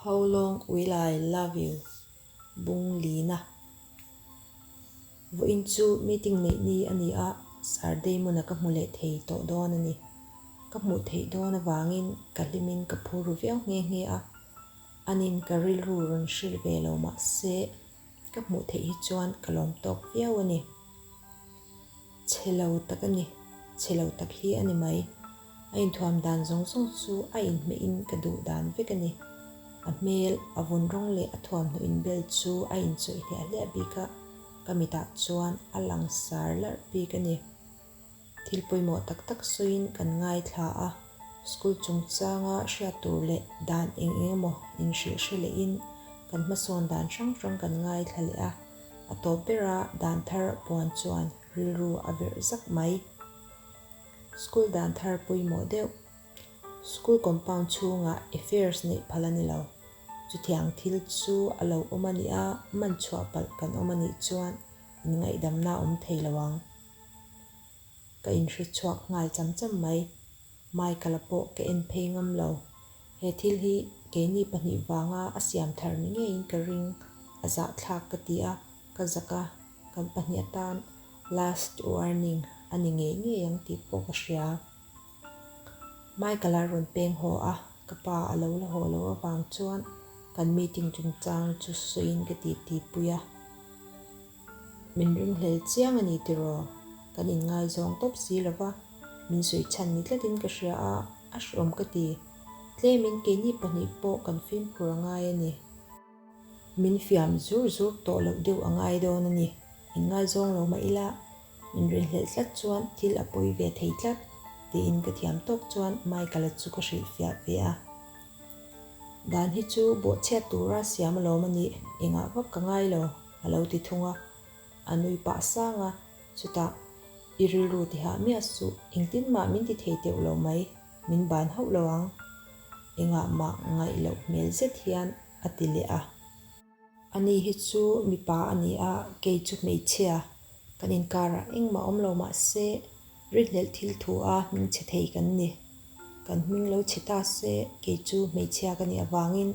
How long will I love you? Bung Lina Vawiin chu meeting neih ni a ni a, Sir Damon-a ka hmu leh thei tawh dawn a ni. Ka hmuh theih dawn avangin ka hlimin ka phur ru viau nghe nghe a, anin ka rilru rawn hrilh ve lo mah se ka hmuh theih hi chuan ka lawm tawk viau a ni. Chhe lo tak a ni, chhe lo tak hi a ni mai. A inthuam dan zawng zawng chu a inhmehin ka duh dan vek a ni. A hmel, a vun rawng leh a thuamhnaw inbel chu a inchawih hliah hliah bik a, ka mitah chuan a lang sar larh bik a ni. Thil pawimawh tak tak sawiin kan ngaithla a, school chungchanga hriat tur leh dan eng eng emaw inhrilh hre lehin kan hmasawn dan hrang hrang kan ngaithla leh a, a tawp bera dan thar puan chuan rilru a verh zak mai. School dan thar pawimawh deuh. School compound chhungah affairs neih phal a ni lo. Chutiang thil chu a lo awm a nih a, man chhuah palh kan awm a nih chuan inngaihdamna a awm thei lo ang. Ka inhre chhuak nghal cham cham mai. Michael-a pawh ka en phei ngam lo. He thil hi keini pahnih vanga a siam thar ni ngeiin ka ring, a zahthlak ka ti a, ka zak a, kan pahnih atan last warning a ni ngei ngei ang tih pawh ka hria. Michael-a rawn peng haw a, ka pa a lo la haw loh avang chuan kan meeting chungchang chu sawiin ka titi pui a. Min ringhlel chiang a ni tiraw? Kan inngaizawng tawp si lo va, min sawi chhan ni tlatin ka hria a, a hreawm ka ti. Tlemin keini pahnih pawh kan fimkhur a ngai a ni. Min fiam zur zur tawh loh deuh a ngai dawn a ni. Inngaizawng lo mah ila, min rinhlelh tlat chuan thil a pawi ve thei tlat, tiin ka thiam tawk chuan Michael-a chu ka hrilhfiah ve a. Dan hi chu bawhchhiat tura siam alawm a nih, engah vak ka ngai lo. A lo ti thung a, a nui pah sang a, chutah, I rilru ti hah miah suh, engtin mah min ti thei teuh lo mai, min ban hauh lo ang. Engah mah ngaih loh hmel zet hian a ti leh a. Ani hi chu mipa a ni a, kei chu hmeichhia, kan inkarah engmah awm lo mah se, Rinhlelh thil thu a hming chhe thei kan ni. Kan hming lo chhe ta se, kei chu hmeichhia ka nih avangin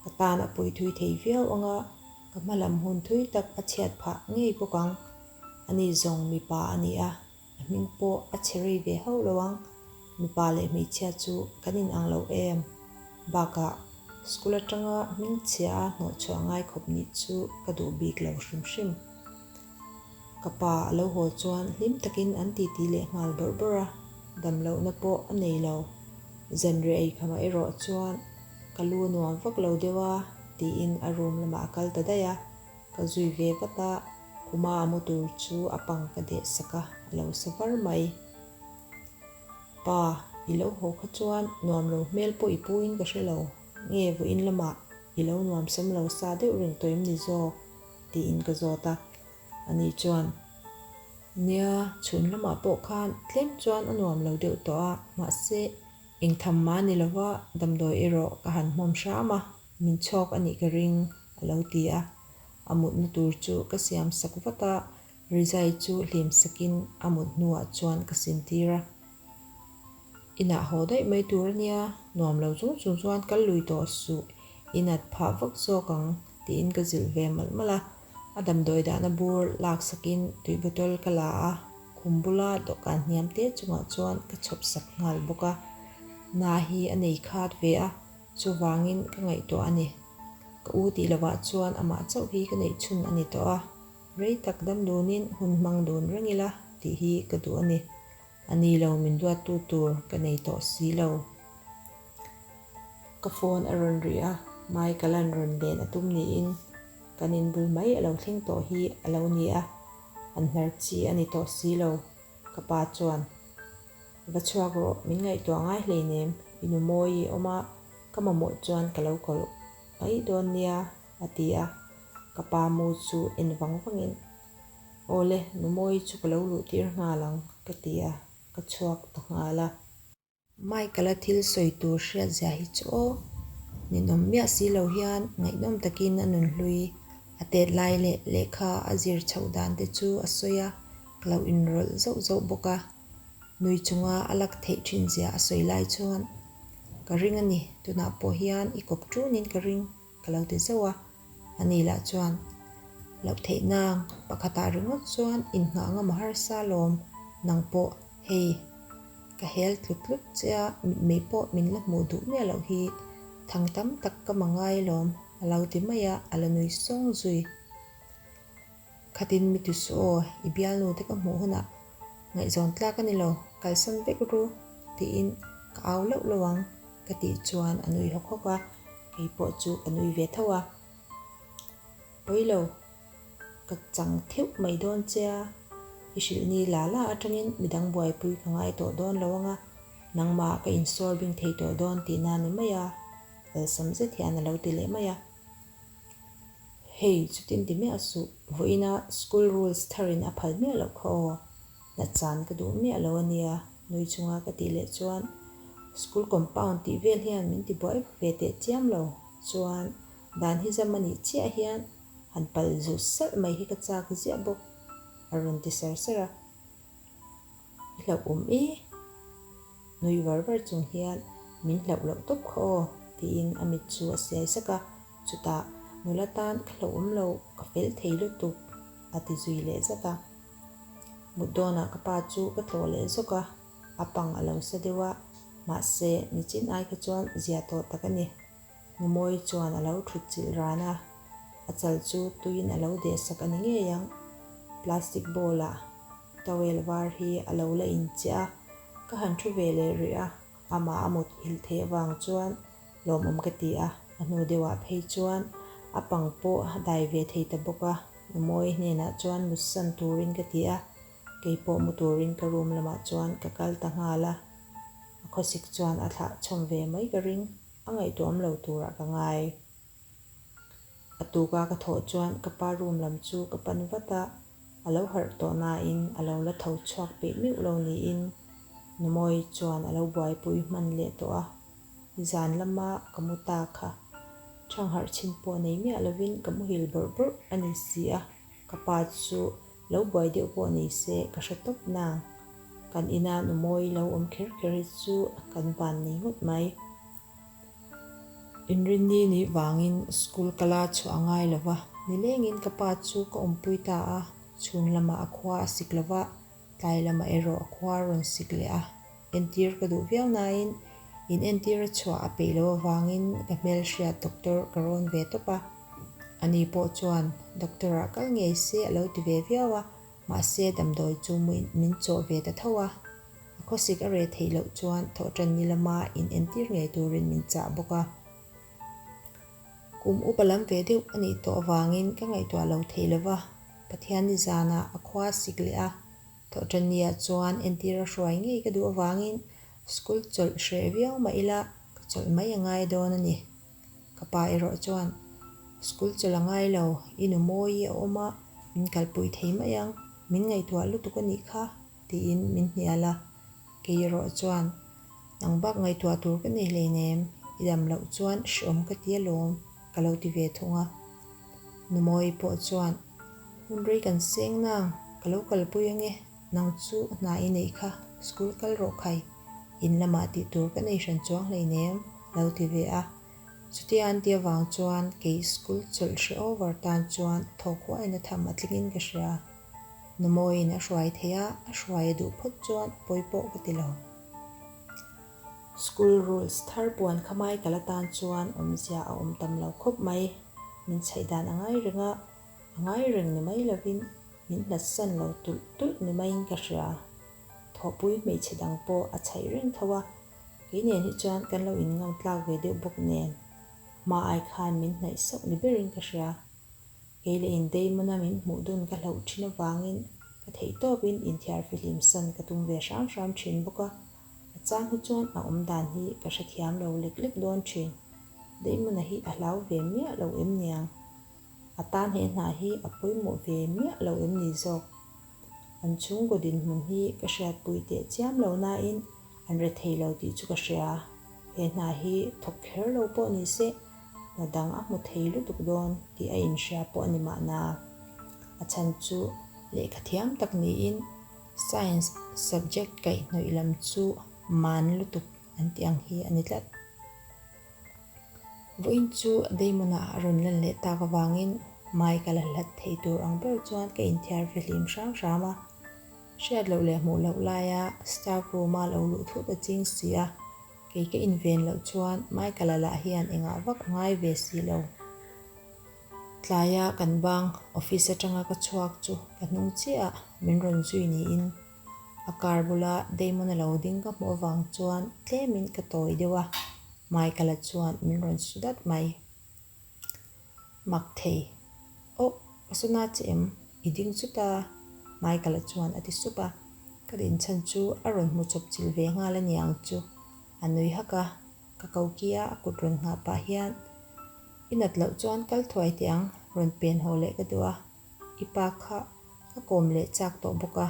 ka tan a pawi thui thei viau ang a, ka hma lam hun thui tak a chhiat phah ngei bawk ang. Ani zawng mipa a ni a, a hming pawh a chhe rei ve hauh lo ang. Mipa leh hmeichhia chu kan inang lo em? Bakah, school atanga hming chhia a hnawhchhuah ngai khawp nih chu ka duh bik lo hrim hrim. Ka pa a lo haw chuan hlim takin an titi leh nghal bawrh bawrh a, damlohna pawh a nei lo. Zanriah ei khamah erawh chuan ka lu a nuam vak lo deuh a tiin a room lamah a kal ta daih a, ka zui ve vat a, khuma a mu tur chu a pang ka deh sak a, a lo sa var mai. Pa, i lo haw kha chuan nuam lo hmel pawh i pu in ka hre lo, nge vawiin lamah i lo nuam sam lo sa deuh reng tawh em ni zawk? Tiin ka zawt a, ani chuan, Nia, chhun lamah pawh khan tlem chuan a nuam lo deuh tawh a, mahse, eng tham mah ni lova damdawi erawh ka han hmawm hram a, min chhawk a nih ka ring, a lo ti a. A mutna tur chu ka siam sak vat a, rizai chu hlim sakin a mut hnuah chuan ka sintir a. Inah haw daih mai tur a nia, nuam lo chung chung chuan kal lui tawh suh, i nat phah vak zawk ang tiin ka zilh ve malh malh a, a damdawi dahna bur lak sakin tui bottle ka la a, khum bula dawhkan hniam te chungah chuan ka chhawp sak nghal bawk a, na hi a nei khat ve a, chuvangin ka ngaihtuah a ni. Ka u tih lovah chuan amah chauh hi ka neih chhun a ni tawh a, rei tak dam dunin hun hmang dun reng ila tih hi ka duh a ni. A ni lo min duattu tur ka nei tawh si lo. Ka phone a rawn ri a, Michael-a'n rawn len a tum niin kan inbul mai a lo thleng tawh hi a lo ni a, an hnar chi a ni tawh si lo. Ka pa chuan, Va chhuak rawh, min ngaihtuah ngai hleinem, i nu mawi i awm a, ka mamawh chuan ka lo kawlh mai dawn nia, a ti a. Ka pa mu chu en vang vangin, Awle, nu mawi chu ka lo luh tir nghal ang, ka ti a, ka chhuak ta nghal a. Michael-a thil sawi tur hriat zia hi chu aw, ninawm miah si lo hian ngaihnawm takin a nunhlui, a tet lai leh lehkha a zir chhoh dan te chu a sawi a, ka lo inrawlh zauh zauh bawk a. Nui chunga a lak theih thin zia a sawi lai chuan. Ka ring a ni, tunah pawh hian i kawp ṭunin ka ring, ka lo ti zauh a. Ani lah chuan, Loh theih nang, pakhatah ringawt chuan inngah ngam a harsa lawm, nang pawh hei ka hel tlut tlut che a, mitmei pawh min la hmuh duh miah loh hi thang tam tak ka ma ngai lawm, a lo ti mai a, a la nui sawng zui. Khatin mi ti suh aw, i bialnu te ka hmuh hunah ngaihzawn tlak a ni lo, kalsan vek ru tiin ka au lauh lauh ang ka tih chuan a nui hawk hawk a, kei pawh chu ka nui ve tho a. Pawi lo, ka chang theuh mai dawn che a, i hrilh ni la la atangin midang buaipui ka ngai tawh dawn lo anga, nangmah ka insawr bing thei tawh dawn tihna ni mai a, awlsam zet hian a lo ti leh mai a. Hei, chutin ti miah suh, vawiina school rules tharin a phal miah loh kha aw, nachan ka duh miah lo a nia, nui chunga ka tih leh chuan school compound tih vel hian min ti buai ve teh chiam lo, chuan dan hi zam a nih chiah hian han pal zut salh mai hi ka chak ziah bawk, a rawn ti sar sar a. I hlauh awm e? Nui var var chung hian min hlauh loh tawp kha aw, tiin a mit chu a siai sak a, chutah nula tan ka hlauh awm lo, ka fel thei lutuk, a ti zui leh zat a. Mut dawnah ka pa chu ka tlawh leh zawk a, a pang a lo sa deuh a, mahse nichin ai kha chuan zia tawh tak a ni. Numawi chuan a lo thut chilh ran a, a chal chu tuiin a lo deh sak a ni ngei ang. Plastic bowl ah towel var hi a lo la inchiah a, ka han thu ve leh rih a, amah a mut hilh theih avang chuan lawmawm ka ti a, a hnu deuhah phei chuan a pang pawh a dai ve thei ta bawk a, Numawi hnenah chuan mutsan turin ka ti a, keipawh mu turin ka room lamah chuan ka kal ta nghal a, a khawsik chuan a thlah chhawm ve mai ka ring. A ngaihtuahawm lo turah ka ngai. A tuka ka thawh chuan ka pa room lam chu ka pan vat a, a lo harh tawh nain a lo la tho chhuak peih meuh lo niin Numawi chuan a lo buaipui hman leh tawh a. Nizan lama ka mu ta kha thangharh chhin pawh nei miah lovin ka muhil bawrh bawrh a ni si a, ka pa chu Lo buai deuh pawh ni se ka hre tawp nang. Kan ina numawi lo awm kher kher hi chu kan van nei ngawt mai. Inrinni nih vangin school kala chhuah a ngai lo va, nilengin ka pa chu ka awmpui ta a, chhun lamah a khua a sik lo va, tlai lamah erawh a khua a rawn sik leh a. Entir ka duh viau nain in entir a chhuah a peih loh avangin ka hmelhriat doctor ka rawn ve tawp a. Ani pawh chuan doctor ah kal ngei se a lo ti ve viau a, mahse damdawi chu min chawh ve ta tho a. A khawsik a reh theih loh chuan thawhṭan ni lama in entir ngei turin min chah bawk a. Kum upa lam ve deuh a nih tawh avangin ka ngaihtuah lo thei lo va, Pathian ni zanah a khua sik leh a, Thawhṭanniah chuan entir a hruai ngei ka duh avangin school chawlh hreh viau mah ila ka chawlh mai a ngai dawn a ni. Ka pa erawh chuan, School chawlh a ngai lo, i nu mawi a awm a, min kalpui thei mai ang, min ngaihtuah lutuk a nih kha, tiin min hnial a. Kei erawh chuan, Nang bak ngaihtuah tur ka nei hleinem, i dam loh chuan hreawm ka ti alawm, ka lo ti ve thung a. Nu Mawi pawh chuan, Hun rei kan seng nang, ka lo kalpui ange, nang chu hna i neih kha, school kal rawh khai, in lamah tih tur ka nei hran chuang hleinem, lo ti ve a. Chutia an ti avang chuan kei school chawlh hre over tan chuan thawk huaina tham a tlingin ka hria. Nu Mawiin a hruai thei a, a hruai a duh phawt chuan pawi pawh ka ti lo. School rules thar puan kha mai ka la tan chuan awmzia a awm tam lo khawp mai. Min chhaih dan a ngai reng a, a ngai reng ni mai lovin min hlatsan lo tulh tulh ni maiin ka hria. Thawhpui hmeichhe dang pawh a chhaih reng tho a, kei nen hi chuan kan lo inngam tlak ve deuh bawk nen hma ai khan min hnaih sauh ni berin ka hria. Kei leh in Damon-a min hmuh dun ka hlauh thin avangin ka theih tawpin inthiar fihlim san ka tum ve hram hram thin bawk a, a chang hi chuan a awm dan hi ka hrethiam lo lek lek dawn thin. Damon-a hi a hlau ve miah lo em niang? A tan he hna hi a pawimawh ve miah lo em ni zawk? An chhungkaw dinhmun hi ka hriatpui teh chiam lo nain an re thei lo tih chu ka hria. He hna hi thawk kher lo pawh ni se, hna dang a hmu thei lutuk dawn tih a inhria pawh a ni mahna. A chhan chu lehkha thiam tak niin Science subject kaihhnawih lam chu man lutuk an tih ang hi a ni tlat. Vawiin chu Damon-a a rawn lan leh tak avangin Mike-a la hlat thei tur ang ber chuan ka inthiar fihlim hram hram a. Hriat loh leh hmuh loh laia staff room-a lo luh thut a ching si a, kei ka inven loh chuan Michael-a lah hian engah vak a ngai ve si lo. Tlaia kan bang office atanga ka chhuak chu ka hnung chiah ah min rawn zui niin a car bula Damon-a lo ding ka hmuh avang chuan tlemin ka tawi deuh a, Michael-a chuan min rawn su dat mai. Mak thei. Aw, ka sawn a che em? I ding chut a, Michael-a chuan a ti sup a. Ka din chhan chu a rawn hmu chawp chilh ve nghal a niang chu. A nui hak a, ka ko ki a, a kut rawn nghah pah hian, I nat loh chuan kal thuai teh ang, rawn pen haw leh ka duh a. I pa kha ka kawm leh chak tawh bawk a,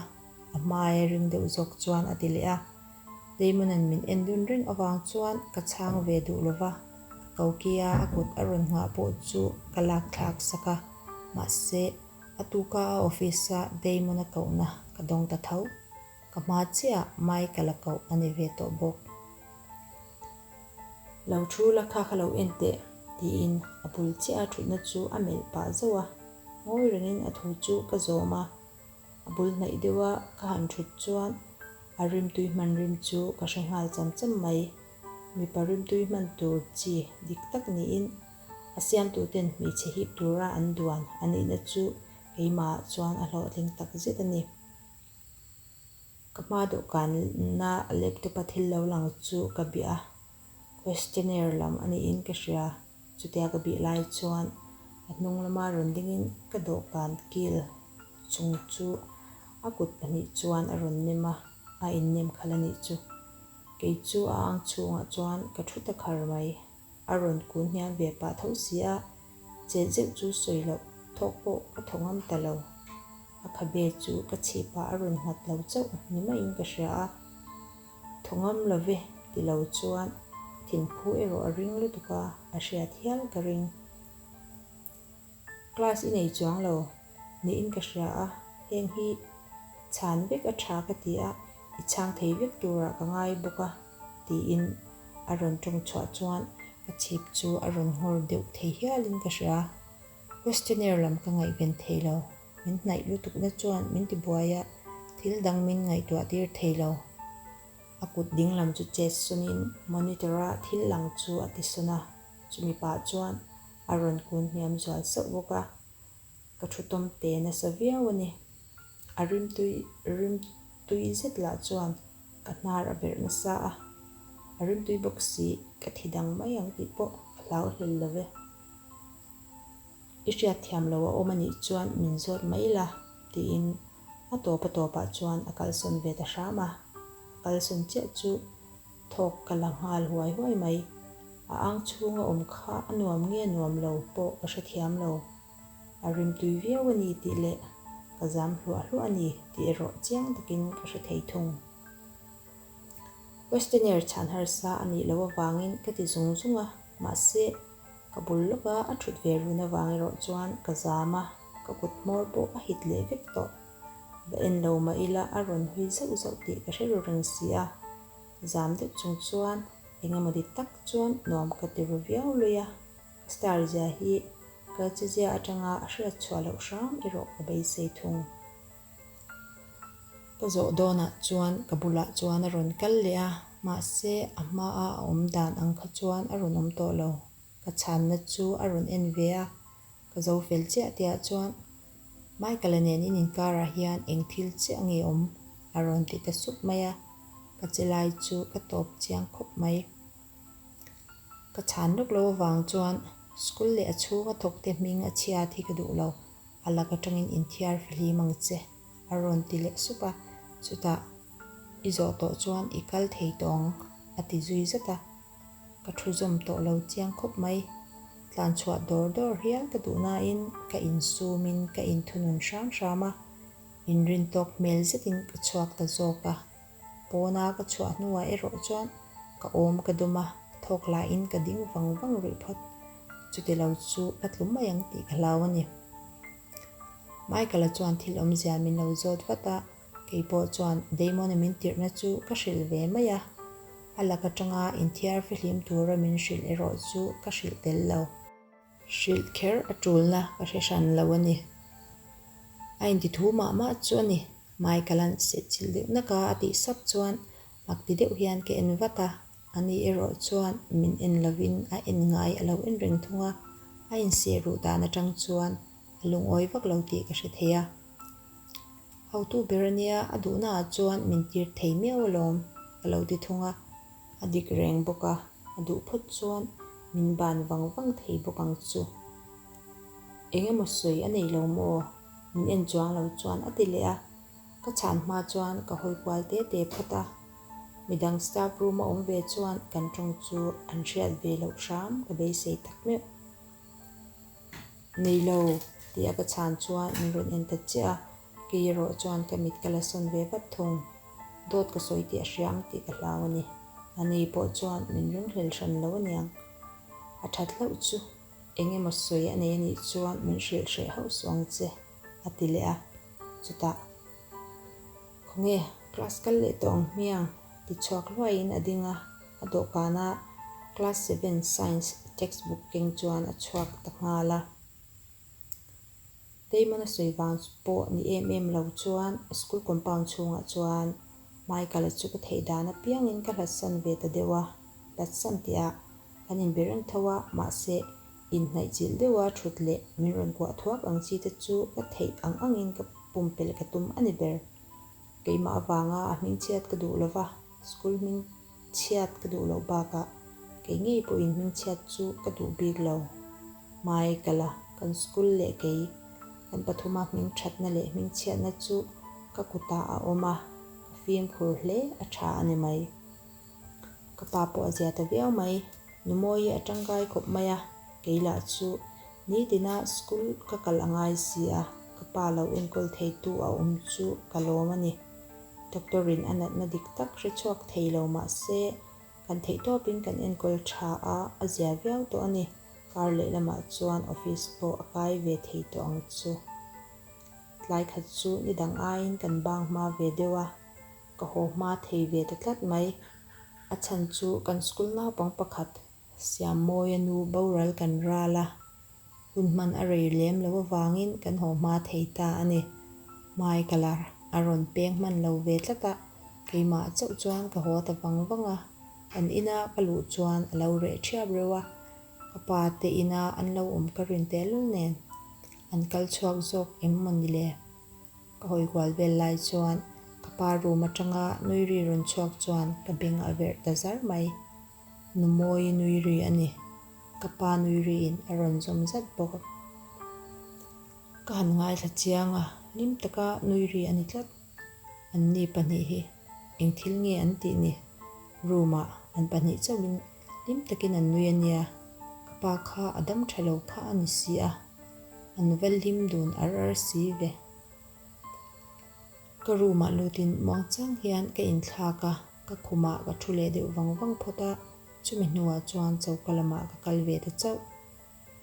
a hmaia ring deuh zawk chuan a ti leh a. Damon-a'n min en dun reng avang chuan ka chhang ve duh lo va, ka kokia a kut a rawn nghah pawh chu ka lak thlak sak a, mahse, a tuka a office-a Damon-a kohna ka dawng ta tho. Ka hma chiah Michael-a koh a ni ve tawh bawk. Lo thu la kha kha lo en teh, tiin a bul chiah a thutna chu a melh pah zauh a, ngawi rengin a thu chu ka zawm a. A bul hnaih deuha ka han thut chuan a rimtui hman rim chu ka hre nghal cham cham mai. Mipa rimtui hman tur chi dik tak niin a siamtuten hmeichhe hip tura an duan a nihna chu keimahah chuan a hlawhtling tak zet a ni. Ka hma dawhkanna laptop-a thil lo lang chu ka bih a, questionnaire lam a niin ka hria. Chutia ka bih lai chuan a hnung lama rawn dingin ka dawhkan kil chung chu a kut pahnih chuan a rawn nem a, a innem khalh a nih chu. Kei chu a ang chhungah chuan ka thu ta khar mai. A rawn kun hniam ve pah tho si a, chet zeuh chu sawi loh thawk pawh ka thaw ngam ta lo. A khabe chu ka chhipah a rawn nghat lo chauh ni maiin ka hria a, thaw ngam lo ve ti lo chuan ka thinphu erawh a ring lutuk a, a hriat hial ka ring. Class i nei chuang lo niin ka hria a, heng hi chhan vek a tha ka ti a, i chhang thei vek turah ka ngai bawk a tiin a rawn tawng chhuah chuan ka chhip chu a rawn nghawr deuh thei hialin ka hria. Questionnaire lam ka ngaihven thei lo. Min hnaih lutukna chuan min ti buai a, thil dang min ngaihtuah tir thei lo. A kut ding lam chu chet sawnin monitor-a thil lang chu a ti sawn a, chumi pah chuan a rawn kun hniam zual sauh bawk a. Ka thu tawm te nasa viau a ni. A rimtui rimtui zet lah chuan ka hnar a berh nasa a, a rimtui bawk si ka thi dang mai ang tih pawh ka hlau hlel lo ve. I hriat thiam lo a awm a nih chuan min zawt mai la, tiin a tawp a tawpah chuan a kalsawn ve ta hram a. A kalsawn chiah chu thawk ka la nghal huai huai mai. A ang chhunga awm kha a nuam nge nuam lo pawh ka hrethiam lo. A rimtui viau a ni tih leh ka zam hluah hluah a ni tih erawh chiang takin ka hre thei thung. Questionnaire chhan harsa a nih loh avangin ka ti zung zung a, mahse, ka bul lawka a thut ve run avang erawh chuan ka zam a, ka kut hmawr pawh a hit leh vek tawh. Va en lo mah ila a rawn hui zauh zauh tih ka hre ru reng si a, zam deuh chung chuan eng emaw di tak chuan nuam ka ti ru viau lui a, ka star zia hi ka chezia atanga a hriat chhuah loh hram erawh ka beisei thung. Ka zawh dawnah chuan ka bulah chuan a rawn kal leh a, mahse a hmaa a awm dan ang kha chuan a rawn awm tawh lo. Ka chhanna chu a rawn en ve a, ka zo fel chiah tihah chuan Michael-a nen in inkarah hian eng thil chiah nge awm? a rawn ti ta sup mai a, ka che lai chu ka tawp chiang khawp mai. Ka chhan lawk lo avang chuan school leh a chhunga thawkte hming a chhiat hi ka duh lo. A lak atangin inthiar fihlim ang che, a rawn ti leh sup a. Chutah, I zawh tawh chuan i kal thei tawh ang, a ti zui zat a. Ka thu zawm tawh lo chiang khawp mai. Tlan chhuah dawr dawr hial ka duh nain ka insumin ka inthunun hram hram a, inrintawk hmel zetin ka chhuak ta zawk a. Pawna ka chhuah hnuah erawh chuan ka awm ka dawm a, thawk lahin ka ding vang vang rih phawt. Chuti lo chu ka tlu mai ang tih ka hlau a ni. Michael-a chuan thil awmzia min lo zawt vat a, kei pawh chuan Damon-a min tirhna chu ka hrilh ve mai a. A lak atanga inthiar fihlim tura min hrilh erawh chu ka hrilh tel lo. Hrilh kher a tulna ka hre hran lo a ni. A intithu mah mah chu a ni. Michael-a'n sehchilh deuh naka a tih sap chuan mak ti deuh hian ka en vat a. Ani erawh chuan min en lovin a en ngai a lo en reng thung a, a inseh ruh dan atang chuan a lungawi vak lo tih ka hre thei a. Hotu ber ania a duhnaah chuan min tir thei miau alawm ka lo ti thung a, a dik reng bawk a, a duh phawt chuan min ban vang vang thei bawk ang chu. Eng emaw sawi a nei lo maw? Min en chuang lo chuan a ti leh a, ka chhan hma chuan ka hawi kual te te phawt a. Midang staff room a awm ve chuan kan tawng chu an hriat ve loh hram ka beisei tak meuh. Nei lo, tia ka chhan chuan min rawn en ta chiah a, kei erawh chuan ka mit ka la sawn ve vat thung. Dawt ka sawi tih a hria ang tih ka hlau a ni. A ni pawh chuan min ringhlel hran lo aniang. A that hlauh chu eng emaw sawi a nei anih chuan min hrilh hreh hauh suh ang che, a ti leh a. Chutah. Khawnge, class kal leh tawh ang hmiang, ti chhuak hluaiin a ding a, a dawhkana class seven science textbook keng chuan a chhuak ta nghal a. Damon a sawi vang pawh ni em em lo chuan school compound chhungah chuan Michael-a chu ka theih dan apiangin ka hlatsan ve ta deuh a, hlatsan tihah kan inbe reng tho a, mahse inhnaihchilh deuha thut leh min rawn kuah thuak ang chi te chu ka theih ang angin ka pumpelh ka tum a ni ber. Keimah avanga a hmingchhiat ka duh lova, school hmingchhiat ka duh loh bakah kei ngei pawhin hmingchhiat chu ka duh bik lo. Michael-a kan school leh kei kan pathuma hmingthatna leh hmingchhiatna chu ka kutah a awm a, ka fimkhur hle a tha a ni mai. Ka pa pawh a zia ta viau mai. Numawi a tangkai khawp mai a, kei lah chu nitina school ka kal a ngai si a, ka pa lo enkawl theitu a awm chu ka lawm a ni. Doctor in a natna dik tak hre chhuak thei lo mah se, kan theih tawpin kan enkawl tha a, a zia viau tawh a ni. Kar leh lamah chuan office pawh a kai ve thei tawh ang chu. Tlai khat chu nidang aiin kan bang hma ve deuh a. Ka haw hma thei ve ta tlat mai. A chhan chu kan school naupang pakhat Siammawia nu boral kan ral a, hun hman a rei lem lo avangin kan haw hma thei ta a ni. Michael a a rawn peng hman lo ve tlat a, keimah chauh chuan ka haw ta vang vang a. Kan ina ka luh chuan a lo reh ṭhiap reuh a, ka pa te ina an lo awm ka rin tehlul nen an kal chhuak zawk em maw ni le? Ka hawi kual vel lai chuan ka pa room atanga nui ri rawn chhuak chuan ka beng a verh ta zar mai. Nu Mawi nui ri a ni. Ka pa nui riin a rawn zawm zat bawk. Ka han ngaithla chiang a, hlim taka nui ri a ni tlat. Anni pahnih hi eng thil nge an tih ni? Room ah an pahnih chauhin hlim takin an nui a nia. Ka pa kha a dam tha lo kha a ni si a. An va hlim dun ar ar si ve. Ka room ah lutin muangchang hian ka inthlak a, ka khumah ka thu leh deuh vang vang phawt a, chumi hnuah chuan choka lamah ka kal ve ta chauh.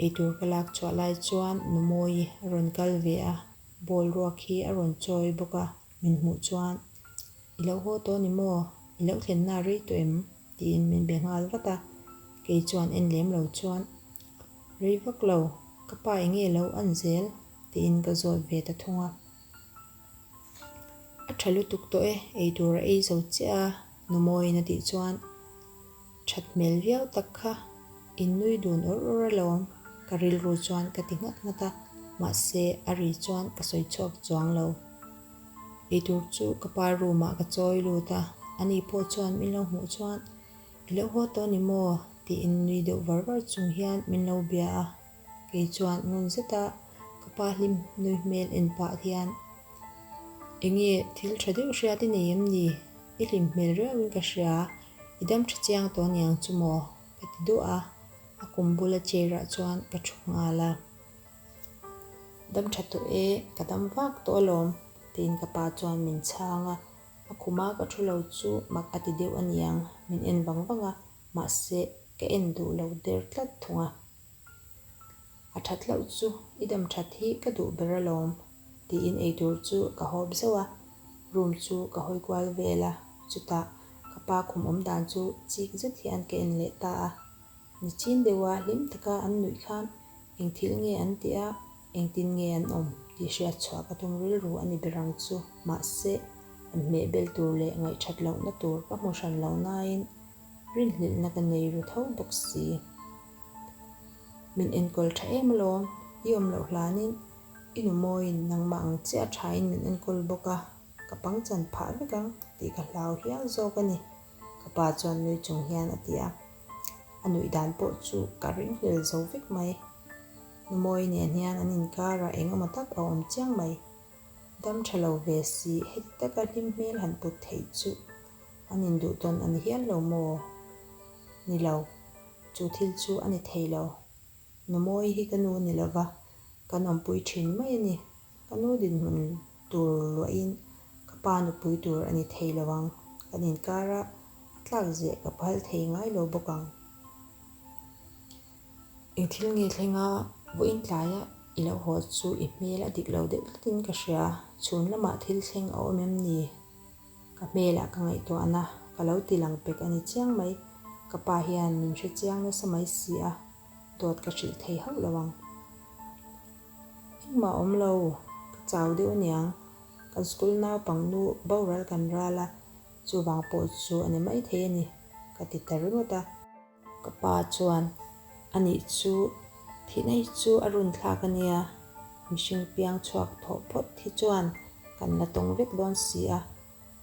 Eitur ka lak chhuah lai chuan Nu Mawi a rawn kal ve a, bowl ruak hi a rawn chawi bawk a, min hmuh chuan, I lo haw tawh ni maw? I lo thlenna rei tawh em? Tiin min be nghal vat a, kei chuan en lem lo chuan, Rei vak lo, ka pa enge lo an zel? tiin ka zawt ve ta thung a. A tha lutuk tawh e, eitur a ei zo chiah a, Nu Mawiin a tih chuan, That hmel viau tak kha, in nui dun awr awr alawm, ka rilru chuan ka ti nghat nghat a, mahse a ri chuan ka sawi chhuak chuang lo. Eitur chu ka pa room ah ka chawi lut a, ani pawh chuan min lo hmuh chuan, I lo haw tawh ni maw? tiin nui deuh var var chung hian min lo bia a, kei chuan ngun zeta ka pa hlim nui hmel en pah hian, Enge thil tha deuh hriat i nei em ni? I hlim hmel riauin ka hria, i dam tha chiang tawh aniang chu maw? ka ti duah a, a kum bula chair ah chuan ka thu nghal a. Dam tha tawh e, ka dam vak tawh alawm, tiin ka pa chuan min chhang a, a khuma ka thu lo chu mak a ti deuh aniang, min en vang vang a, mahse ka en duh lo der tlat thung a. A that loh chu i dam that hi ka duh ber alawm, tiin eitur chu ka hawp zauh a, room chu ka hawi kual vel a, chutah ka. pa khum awm dan chu chik zet hian ka en leh ta a. Nichin deuha hlim taka an nuih khan eng thil nge an tih a, engtin nge an awm tih hriat chhuah ka tum rilru a ni ber ang chu. Mahse, an hmehbel tur leh ngaihthat lohna tur ka hmu hran lo nain rinhlelhna ka nei ru tho bawk si. Min enkawl tha em alawm, i awm loh hlanin i nu mawiin nangmah ang chiah thain min enkawl bawk a, ka pangchan phah vek ang tih ka hlau hial zawk a ni, ka pa chuan nui chung hian a ti a. A nuih dan pawh chu ka ringhlel zo vek mai. Nu mawi nen hian an inkarah eng emaw tak a awm chiang mai. Dam tha lo ve si, heti taka hlim hmel han put theih chu an induh tawn a ni hial lo maw? Ni lo, chu thil chu a ni thei lo. Nu mawi hi ka nu a ni lo va, kan awmpui thin mai a ni. Ka nu dinhmun tur luahin ka pa nupui tur a ni thei lo ang. Kan inkara a tlak zeh ka phal thei ngai lo bawk ang. Eng thil nge thleng a, vawiin tlaia i lo haw chu i hmel a dik lo deuh tlatin ka hria, chhun lamah thil thleng a awm em ni? Ka hmelah ka ngaihtuahna ka lo ti lang pek a ni chiang mai, ka pa hian min hre chiang nasa mai si a, dawt ka hrilh thei hauh lo ang. Engmah awm lo, ka chau deuh aniang, kan school naupang nu boral kan ral a, chuvang pawh chu a ni maithei a ni, ka ti ta ringawt a. Ka pa chuan, Anih chu, thihna hi chu a run thlak a nia, mihring piang chhuak thawh phawt hi chuan kan la tawng vek dawn si a,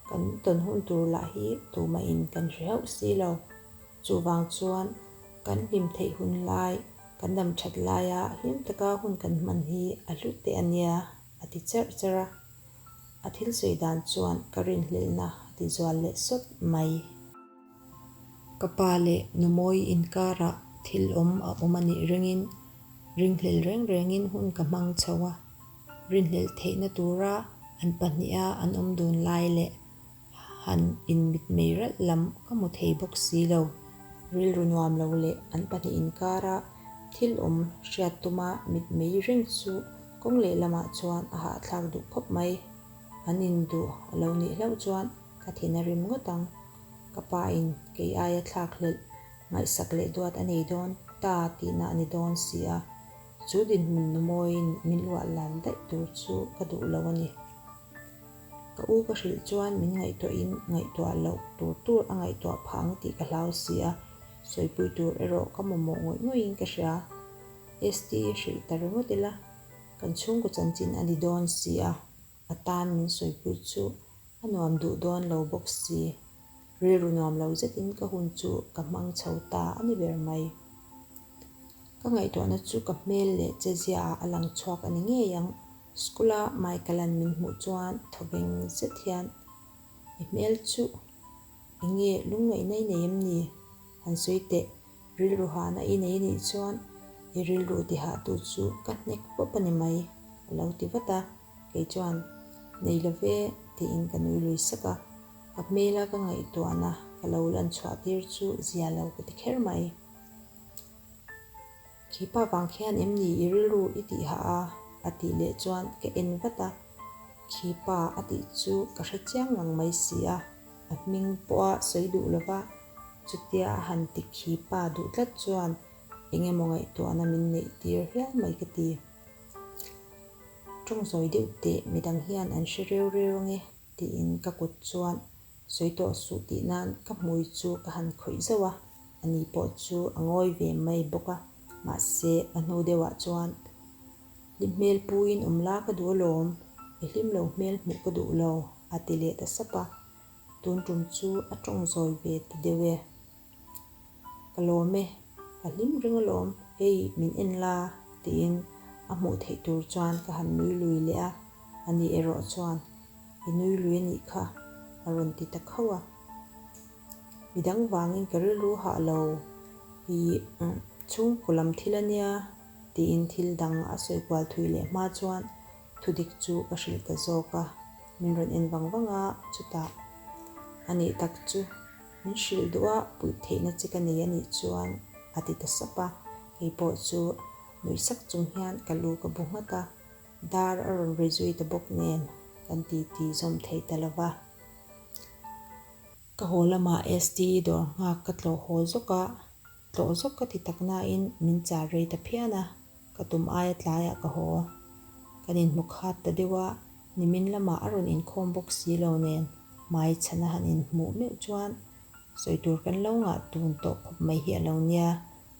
kan tawn hun tur lah hi tumahin kan hre hauh si lo. Chuvang chuan kan hlim theih hun lai, kan dam that laia hlim taka hun kan hman hi a hlu teh a nia, a ti cherh cherh a. A thil sawi dan chuan ka rinhlelhna a ti zual leh sawt mai. Ka pa leh nu Mawi inkarah thil awm a awm a nih ringin ringhlel reng rengin hun ka hmang chho a, rinhlelh theihna tura an pahniha an awm dun lai leh han inmitmei ralh lam ka hmu thei bawk si lo. Rilru nuam lo leh an pahnih inkara thil awm hriat tuma mitmei reng chu kawng lehlamah chuan a hahthlak duh khawp mai. An induh a lo nih hlauh chuan Ka thin a rim ngawt ang. Ka pa in kei aia thlak hlelh ngaihsak leh duat a nei dawn ta tihna a ni dawn si a, chu dinhmun nu mawiin min luah lan daih tur chu ka duh lo a ni. Ka u ka hrilh chuan min ngaihtuahin ngaihtuah loh tur tur a ngaihtuah phah ang tih ka hlau si a, sawipui tur erawh ka mamawh ngawih ngawihin ka hria. ST hrilh ta ringawt ila, kan chhungkaw chanchin a ni dawn si a. A tan min sawipui chu a nuam duh dawn lo bawk si. Rilru nuam lo zetin ka hun chu ka hmang chho ta a ni ber mai. Ka ngaihtuahna chu ka hmel leh che ziaah a lang chhuak a ni ngei ang. School-a Michael-a'n min hmuh chuan thawveng zet hian, I hmel chu eng nge lungngaihna i nei em ni? Han sawi teh. Rilru hahna i nei anih chuan i rilru tihahtu chu ka hnek pawp a ni mai, a lo ti vat a. Kei chuan, Nei lo ve, tiin ka nui lui sak a. Ka hmela ka ngaihtuahna ka lo lan chhuah tir chu zia lo ka ti kher mai. Khi pa vang khian em ni i rilru i tih hah a? a tih leh chuan ka en vat a. Khi pa a tih chu ka hre chiang ngang mai si a, a hming pawha sawi duh lo va, chutia a han ti khi pa duh tlat chuan eng emaw ngaihtuahna min neih tir hial mai ka ti. Tawng zawi deuh teh midang hian an hre reu reu ange tiin ka kut chuan sawi tawh suh tih nan ka hmui chu ka han khawih zauh a, ani pawh chu a ngawi ve mai bawk a, mahse a hnu deuhah chuan Hlim hmel puiin awm la ka duh alawm, i hlim lo hmel hmuh ka duh lo a ti leh ta sap a, tun tum chu a tawng zawi ve ta deuh e. Ka lawm e, ka hlim reng alawm, hei min en la tiin a hmuh theih tur chuan ka han nui lui leh a, ani erawh chuan i nui lui a nih kha a rawn ti ta khauh a. Midang vangin ka rilru hah lo, i chhungkaw lam thil a nia tiin thil dang a sawi kual thui leh hma chuan thudik chu ka hrilh ta zawk a, min rawn en vang vang a, chutah a nih tak chu. Min hrilh duh a, puih theihna che ka nei a nih chuan a ti ta sap a, kei pawh chu nuih sak chung hian ka lu ka bu nghat a, dar a rawn ri zui ta bawk nen kan titi zawm thei ta lo va. Ka haw lamah ST dawr nghak ka tlawh haw zawk a, tlawh zawk ka ti tak nain min char rei ta phian a, ka tum aia tlaiah ka haw. Kan inhmu khat ta deuh a, nimin lamah a rawn inkhawm bawk si lo nen hmai chhana han inhmuh meuh chuan sawi tur kan lo ngah tun tawh khawp mai hi a lo nia,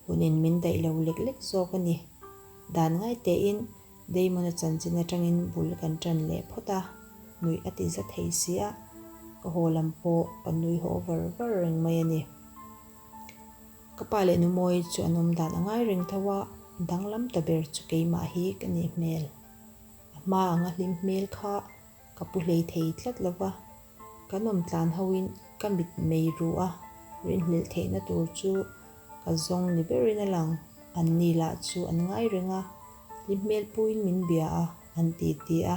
hunin min daih lo lek lek zawk a ni. Dan ngai tein Damon-a chanchin atangin bul kan tan leh phawt a, nuih a ti za thei si a, ka haw lam pawh ka nui haw var var reng mai a ni. Ka pa leh Numawi chu an awm dan a ngai reng tho a, danglam ta ber chu keimah hi ka nih hmel. A hma anga hlim hmel kha ka pu hlei thei tlat lo va, kan awm tlan hoin ka mit mei ruh a, rinhlelh theihna tur chu ka zawng ni berin a lang. An ni lah chu an ngai reng a, hlim hmel puiin min bia a, an ti ti a,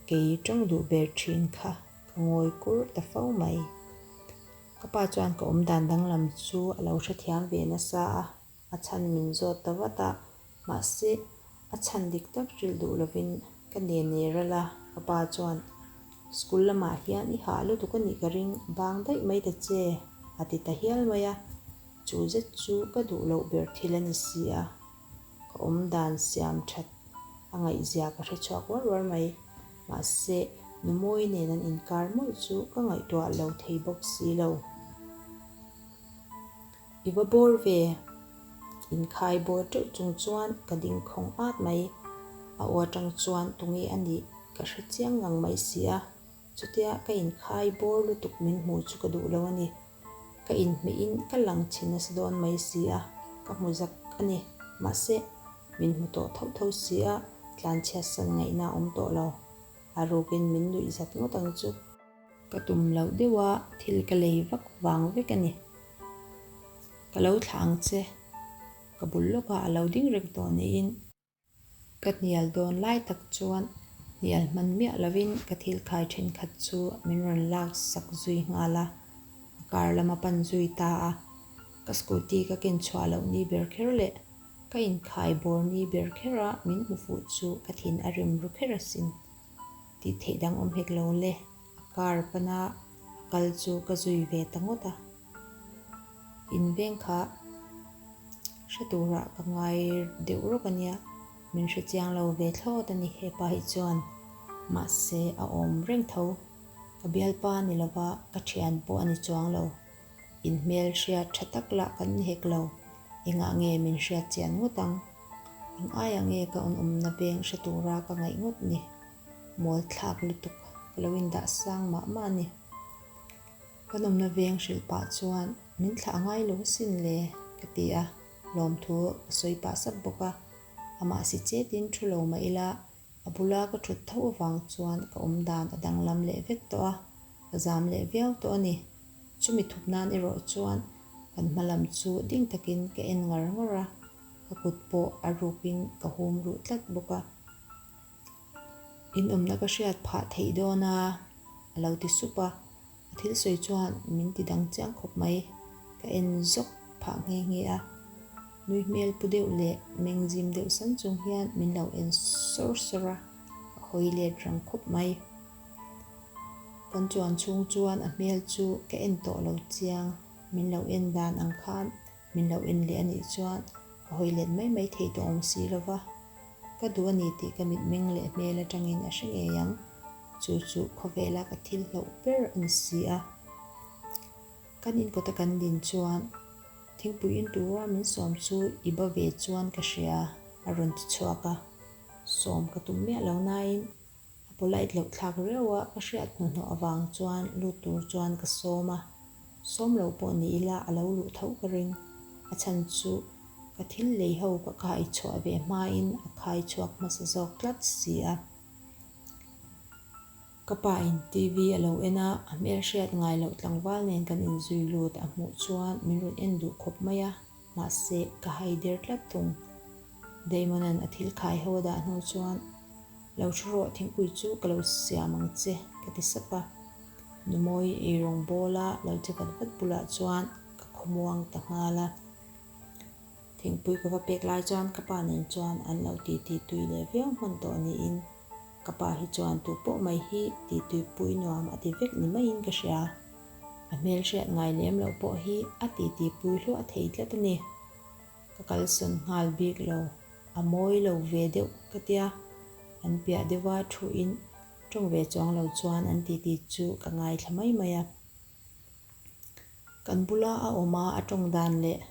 kei tawng duh ber thin kha ka ngawi kur ta fo mai. Ka pa chuan ka awmdan danglam chu a lo hrethiam ve nasa a, a chhan min zawt ta vat a, mahse a chhan dik tak hrilh duh lovin ka nen ner ral a, ka pa chuan School lamah hian i hah lutuk a nih ka ring bang daih mai ta che a ti ta hial mai a, chu zet chu ka duh loh ber thil a ni si a, ka awmdan siam that a ngaihzia ka hre chhuak uar uar mai, mahse Numawi nen an inkar mawlh chu ka ngaihtuah lo thei bawk si lo. I va bawr ve. Inkhai bawr teuh chung chuan ka ding khawng at mai. A aw atang chuan tunge a nih ka hre chiang ngang mai si a. Chutia ka inkhai bawr lutuk min hmuh chu ka duh lo a ni. Ka inhmeh in ka lang chhe nasa dawn mai si a, ka hmu zak a ni. Mahse, min hmu tawh tho tho si a, tlanchhiat san ngaihna a awm tawh lo. A rukin min nuih zat ngawt ang chu. Ka tum loh deuh a, thil ka lei vak vang vek a ni. Ka lo thlah ang che. Ka bul lawkah a lo ding reng tawh niin. Ka hnial dawn lai tak chuan hnial hman miah lovin ka thil khai thenkhat chu min rawn lak sak zui nghal a, a kar lam a pan zui ta a. Ka scooty ka ken chhuah loh ni ber kher leh ka inkhai bawr ni ber kher a min hmu fuh chu ka thin a rim ru kher asin. Tih theih dang awm hek lo le, a car pana a kal chu ka zui ve ta ngawt a. In veng kha hre turah ka ngai deuh rawk a nia, min hre chiang lo ve thlawt a ni hepa hi chuan. Mahse a awm reng tho, ka bialpa ni lova ka thian pawh a ni chuang lo. In hmel hriat tha tak lah kan ni hek lo, engah nge min hriat chian ngawt ang? Eng aiah nge ka awmna veng hre tura ka ngaih ngawt ni? Mawl thlak lutuk ka lo indah sang mah mah a ni. Ka nawmna veng hrilh pah chuan min thlah ngai lo asin le ka ti a, lawmthu ka sawi pah sap bawk a. Amah si chetin thu lo mah ila a bula ka thut tho avang chuan ka awmdan a danglam leh vek tawh a, ka zam leh viau tawh a ni. Chumi thup nan erawh chuan kan hma lam chu ding takin ka en ngar ngar a, ka kut pawh a rukin ka hum ruh tlat bawk a. Inawmna ka hriat phah theih dawn a, a lo ti sup a. A thil sawi chuan min ti dang chiang khawp mai. Ka en zawk phah nghe nghe a. Nui hmel pu deuh leh meng zim deuh san chung hian min lo en sawr sawr a, ka hawi let rang khawp mai. Kan chuan chhung chuan a hmel chu ka en tawh lo chiang. Min lo en dan ang khan min lo en leh a nih chuan ka hawi let mai mai thei tawh awm si lo va. Ka duh a ni tih ka mitmeng leh hmel atangin a hre ngei ang. Chu chu khawvela ka thil hlauh ber a ni si a. Kan inkawta kan din chuan thingpui in tura min sawm chu i ba ve chuan ka hria a rawn ti chhuak a. Sawm ka tum miah lo nain a polite loh thlak riau a, ka hriat hnuhnawh avang chuan lut tur chuan ka sawm a. Sawm loh pawh ni ila a lo luh tho ka ring. A chhan chu ka thil lei ho ka khai chhuah ve hmain a khai chhuak hmasa zawk tlat si a. Ka pa in TV a lo en a, a hmel hriat ngai loh tlangval nen kan inzui lut a hmuh chuan min rawn en duh khawp mai a, mahse ka hai der tlat thung. Damon-a'n a thil khai ho a dah hnu chuan, Lo thu rawh thingpui chu ka lo siam ang che ka ti sap a. Numawi eirawng bawla lo che vat vat bulah chuan ka khawmuang ta nghal a. Thingpui ka va pek lai chuan ka pa nen chuan an lo titi tui leh viau hman tawh niin ka pa hi chuan tu pawh mai hi titui pui nuam a ti vek ni maiin ka hria. A hmelhriat ngai lem loh pawh hi a titi pui hluah thei tlat a ni. Ka kalsawn nghal bik lo, a mawi lo ve deuh ka tia. An piah deuha thuin tawng ve chuang lo chuan an titi chu ka ngaithla mai mai a. Kan bula a awm a a tawng dan leh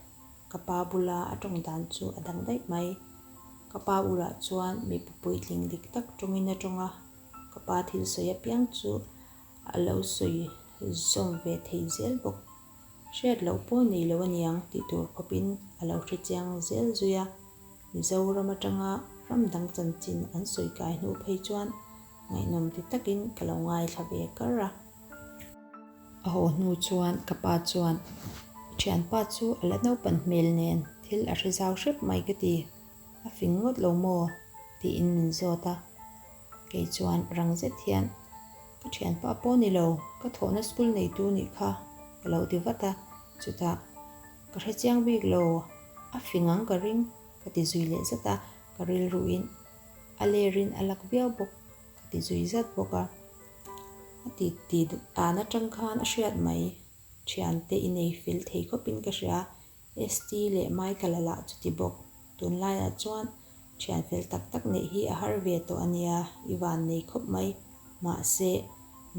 ka pa bula a tawng dan chu a dang daih mai. Ka pa bulah chuan mipa puitling dik tak tawngin a tawng a, ka pa thil sawi apiang chu a lo sawi zawm ve thei zel bawk. Hriat loh pawh nei lo aniang tih tur khawpin a lo hre chiang zel zui a, Mizoram atanga ram dang chanchin an sawi kai hnu phei chuan ngaihnawm ti takin ka lo ngaithla ve kar a. A haw hnu chuan ka pa chuan, I thianpa chu a la naupan hmel nen thil a hre zau hrep mai ka ti, a fing ngawt lo maw? tiin min zawt a. Kei chuan rang zet hian, Ka thianpa pawh ni lo, ka thawhna school neitu nih kha ka lo ti vat a, chutah ka hre chiang bik lo, a fing ang ka ring ka ti zui leh zat a, ka rilruin a lerin a lak viau bawk ka ti zui zat bawk a. A ti ti dan atang khan a hriat mai, thiante i nei fel thei khawpin ka hria, ST leh Michael-a lah chuti bawk, tunlaiah chuan Thian fel tak tak neih hi a har ve tawh a nia, i van nei khawp mai. Mahse,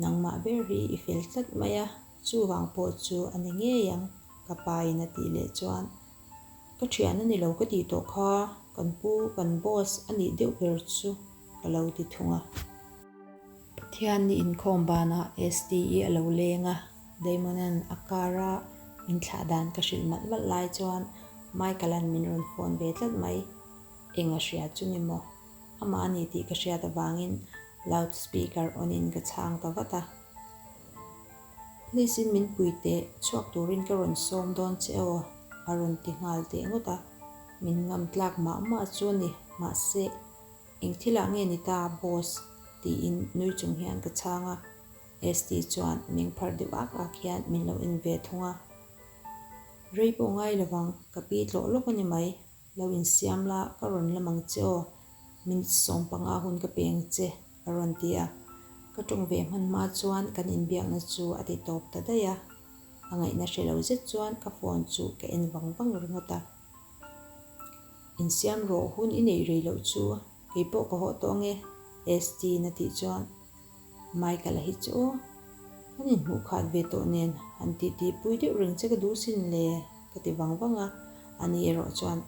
nangmah ber hi i fel tlat mai a, chuvang pawh chu a ni ngei ang, ka pa in a tih leh chuan, Ka thian a ni lo ka tih tawh kha, kan pu, kan boss a nih deuh ber chu ka lo ti thung a. Pathian ni inkhawm banah STE a lo leng a, Damon-a'n a car a min thlah dan ka hrilh malh malh lai chuan Michael-a'n min rawn phone ve tlat mai. Eng a hria chu ni maw? Amah a ni tih ka hriat avangin loud speaker on in ka chhang ta vat a. Please in min pui teh, chhuak turin ka rawn sawm dawn che aw, a rawn ti nghal teh ngawt a. Min ngam tlak mah mah chu a ni, mahse eng thilah nge ni ta boss? tiin nui chung hian ka chhang a. ST chuan meng phar deuh ak ak hian min lo en ve thung a. Rei pawh ngai lovang, ka pi tlawh lawk a ni mai. Lo insiam la, ka rawn lam ang che aw. Minute 15 hun ka peng che, a rawn ti a. Ka tawng ve hman hma chuan kan inbiakna chu a ti tawp ta daih a. A ngaihna hre lo zet chuan ka phone chu ka en vang vang ringawt a. Insiam rawh hun i neih rei loh chu, kei pawh ka haw tawh ange, ST in a tih chuan. Michael-a hi chu aw, kan inhmuh khat ve tawh nen han titi pui deuh reng che ka duh sin le, ka ti vang vang a, ani erawh chuan,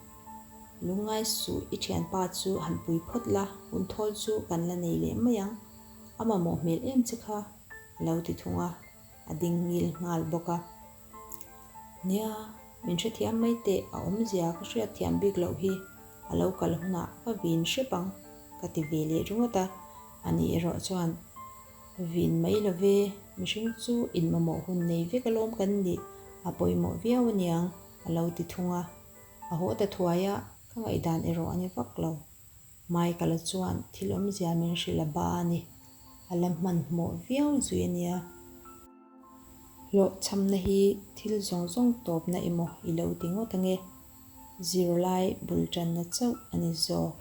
Lungngai suh i thianpa chu han pui phawt la, hun thawl chu kan la nei leh mai ang, a mamawh hmel em che kha, a lo ti thung a, a ding ngil nghal bawk a. Nia, min hrethiam mai teh, a awmzia ka hriatthiam bik loh hi, a lo kal hunah ka vin hrep ang, ka ti ve leh ringawt a. Ani erawh chuan, Vin mai lo ve, mihring chu inmamawh hun nei vek alawm kan nih, a pawimawh viau aniang, a lo ti thung a. A haw ta thuai a, ka ngaihdan erawh a ni vak lo. Michael-a chuan thil awmzia min hrilh a ba a ni, a la hmanhmawh viau zui a nia. Hlawhchhamna hi thil zawng zawng tawpna emaw i lo ti ngawt ange, zirlai bul tanna chauh a ni zawk.